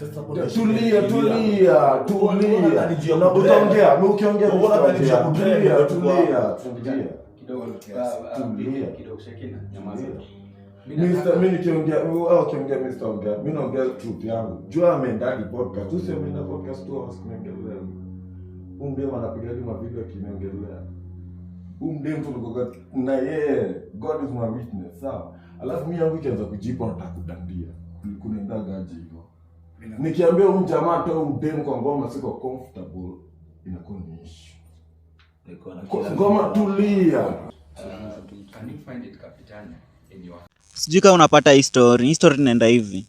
Sasa hapo ndio Tulia, shida. Tulia, tulia. Unadhani juu ya Na kutrend? utaongea, mimi ukiongea mimi Unadhani juu ya sitaongea. kutrend Tulia, ndio tuko tulia, hapa? tulia. Kidogo. Kiasi. Tulia. Kidogo, Shekina, nyamaza. Tulia. Mimi Mimi mimi nikiongea, wewe ukiongea mimi sitaongea. Mimi naongea truth yangu. Jua ameenda hadi podcast. Usi ameenda podcast 2 hours kuongelea. Huyu mdem anapiga hadi mavideo akiniongelea. Huyu mdem tulikuwa na yeye, God is my witness, sawa? Alafu mimi yangu ikianza kujipa nataka kudandia. Kunaendaga aje hivyo? Nikiambia huyu jamaa toa huyu mdem kwa ngoma siko comfortable, inakuwa ni issue. Niko na Kwa kila ngoma kitu. tulia. Can you find it, Kapitani, in your Sijui kama unapata hii story. Hii story inaenda hivi.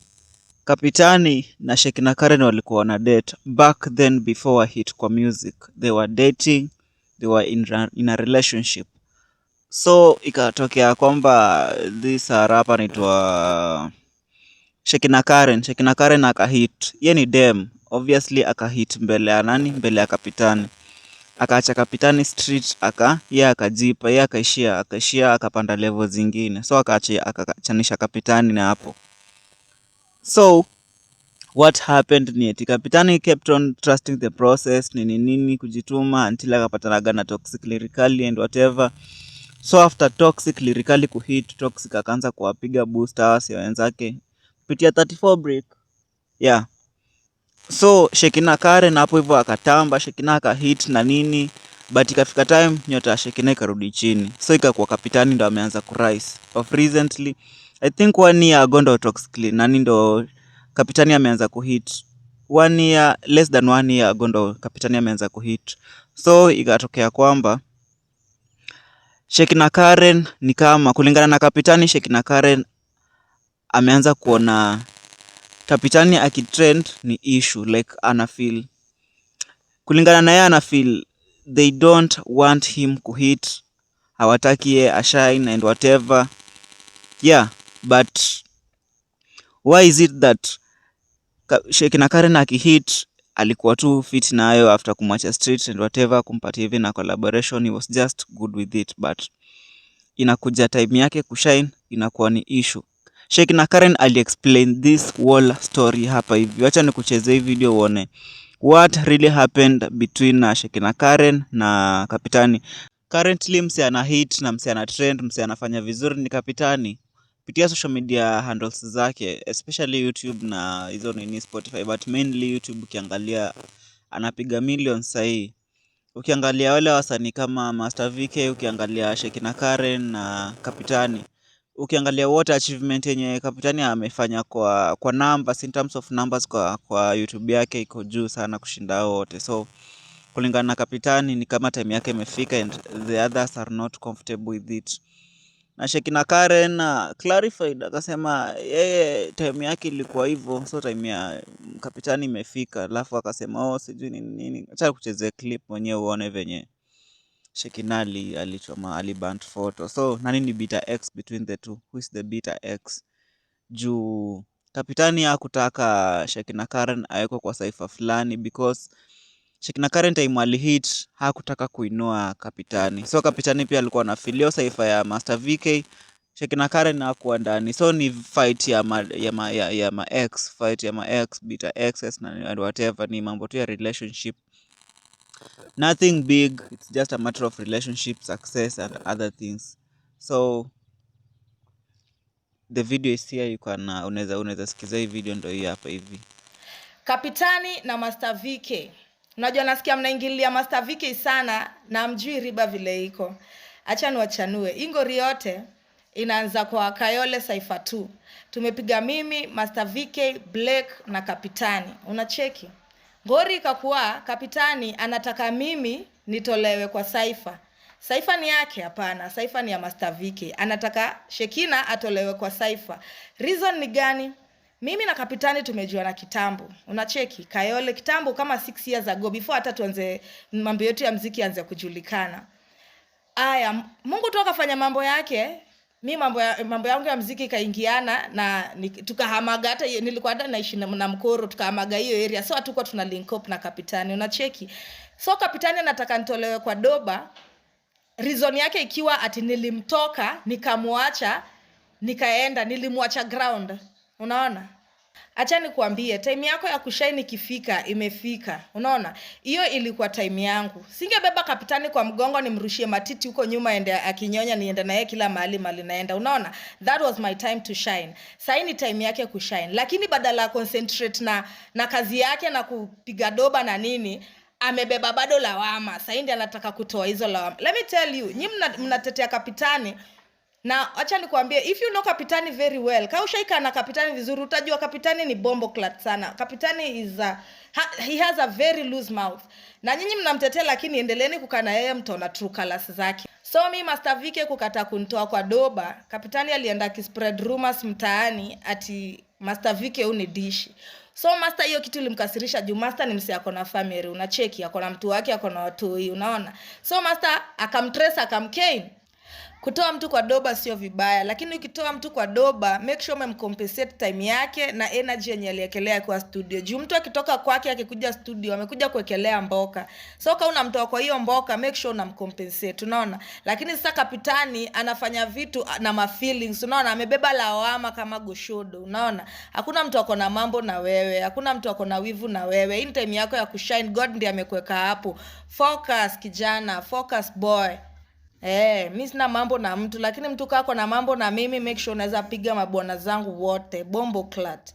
Kapitani na Shekina Karen walikuwa wana date back then before wa hit kwa music. They were dating, they were in a relationship. So ikatokea kwamba this rapper anaitwa Shekina Karen, Shekina Karen akahit. Ye ni dem, obviously akahit mbele ya nani? Mbele ya Kapitani. Akaacha Kapitani street, aka ye akajipa, ye akaishia akapanda level zingine. So akaacha akachanisha Kapitani na hapo. So what happened ni eti Kapitani kept on trusting the process, nini nini, kujituma until akapatanaga na Toxic Lyrically and whatever. So after Toxic Lyrically kuhit, Toxic akaanza kuwapiga booster wasee wenzake kupitia 34 Brick. Yeah. So Shekina Karen hapo hivyo akatamba, Shekina akahit na nini, but ikafika time nyota ya Shekina ikarudi chini. So ikakuwa Kapitani ndo ameanza kurise. Of recently, I think one year ago ndo Toxic nani ndo Kapitani ameanza kuhit. One year, less than one year ago ndo Kapitani ameanza kuhit. So ikatokea kwamba Shekina Karen ni kama kulingana na Kapitani, Shekina Karen ameanza kuona Kapitani akitrend ni issue, like ana feel, kulingana na yeye ana feel they don't want him kuhit, hawataki ye ashine and whatever. Yeah, but why is it that Shekina Karen akihit alikuwa tu fit nayo after kumwacha street and whatever, kumpatia hivi na collaboration, he was just good with it, but inakuja time yake kushine inakuwa ni issue. Shekina Karen aliexplain this whole story hapa hivi. Wacha nikuchezee hii video uone what really happened between Shekina Karen na Kapitani. Currently mse ana hit na mse ana trend, mse anafanya vizuri ni Kapitani. Pitia social media handles zake, especially YouTube na hizo nini Spotify, but mainly YouTube ukiangalia anapiga millions sahii. Ukiangalia wale wasanii kama Master VK, ukiangalia Shekina Karen na Kapitani, ukiangalia wote achievement yenye Kapitani amefanya kwa numbers, in terms of numbers kwa YouTube yake iko juu sana kushinda hao wote. So kulingana na Kapitani ni kama time yake imefika and the others are not comfortable with it. Na Shekina Karen clarified akasema yeye time yake ilikuwa hivyo, so time ya Kapitani imefika. Alafu akasema, "Oh, sijui nini nini." Acha kuchezea clip mwenyewe uone venye Shekina alichoma, aliburnt photo. So nani ni bitter ex between the two? Who is the bitter ex? Juu Kapitani hakutaka Shekina Karen awekwe kwa cypher fulani because Shekina Karen time alihit hakutaka kuinua Kapitani. So Kapitani pia alikuwa na feel hiyo cypher ya Master VK, Shekina Karen hakuwa ndani. So ni fight ya ma ex, fight ya ma ex, bitter exes na and whatever, ni mambo tu ya relationship. Nothing big, it's just a matter of relationship success and other things. So the video is here, you can unaweza sikiza hii video, ndo hii hapa hivi. Kapitani na Master VK. Unajua nasikia mnaingilia Master VK sana na mjui riba vile iko. Acha niwachanue. Hii ngori yote inaanza kwa Kayole Cypher 2. Tumepiga mimi, Master VK, Blake na Kapitani. Unacheki? Ngori ikakuwa Kapitani anataka mimi nitolewe kwa cypher. Cypher ni yake? Hapana, cypher ni ya Master VK. Anataka Shekina atolewe kwa cypher. Reason ni gani? Mimi na Kapitani tumejuana kitambo. Unacheki? Kayole kitambo kama 6 years ago before hata tuanze mambo yetu ya mziki anze kujulikana. Aya, Mungu tu akafanya mambo yake. Mi mambo yangu ya mziki ikaingiana na tukahamaga, hata nilikuwa hata naishi na Mkoro, tukahamaga hiyo area, so hatukuwa tuna link up na Kapitani, unacheki? So Kapitani anataka nitolewe kwa doba, reason yake ikiwa ati nilimtoka nikamwacha nikaenda, nilimwacha ground, unaona? Acha nikuambie, time yako ya kushine ikifika, imefika. Unaona, hiyo ilikuwa time yangu. Singebeba Kapitani kwa mgongo nimrushie matiti huko nyuma ende akinyonya, niende naye kila mahali mali naenda. Unaona, that was my time to shine. Sahii ni time yake kushine, lakini badala ya concentrate na kazi yake na kupiga doba na nini, amebeba bado lawama. Sahii ndiye anataka kutoa hizo lawama. Let me tell you, nyi mnatetea Kapitani, na acha nikwambie, if you know Kapitani very well, kama ushaika na Kapitani vizuri, utajua Kapitani ni bombo clat sana. Kapitani is a, ha, he has a very loose mouth, na nyinyi mnamtetea, lakini endeleeni kukaa na yeye, mtaona true colors zake. So mi Master VK kukata kunitoa kwa doba, Kapitani alienda akispread rumors mtaani ati Master VK huu ni dishi. So Master, hiyo kitu ilimkasirisha juu Master ni msee ako na family, unacheki, ako na mtu wake, ako na watoi, unaona. So Master akamtrace, akamkane. Kutoa mtu kwa doba sio vibaya, lakini ukitoa mtu kwa doba, make sure umemcompensate time yake na energy yenye aliekelea kwa studio. Juu mtu akitoka kwake akikuja studio, amekuja kuwekelea mboka. So kama unamtoa kwa hiyo mboka, make sure unamcompensate, unaona. Lakini sasa Kapitani anafanya vitu na ma feelings, unaona, amebeba lawama kama goshodo, unaona. Hakuna mtu ako na mambo na wewe, hakuna mtu ako na wivu na wewe. Hii ni time yako ya kushine, God ndiye amekuweka hapo. Focus kijana, focus boy. Mi sina mambo na mtu, lakini mtu kako na mambo na mimi, make sure unaweza piga mabwana zangu wote. Bombo clat.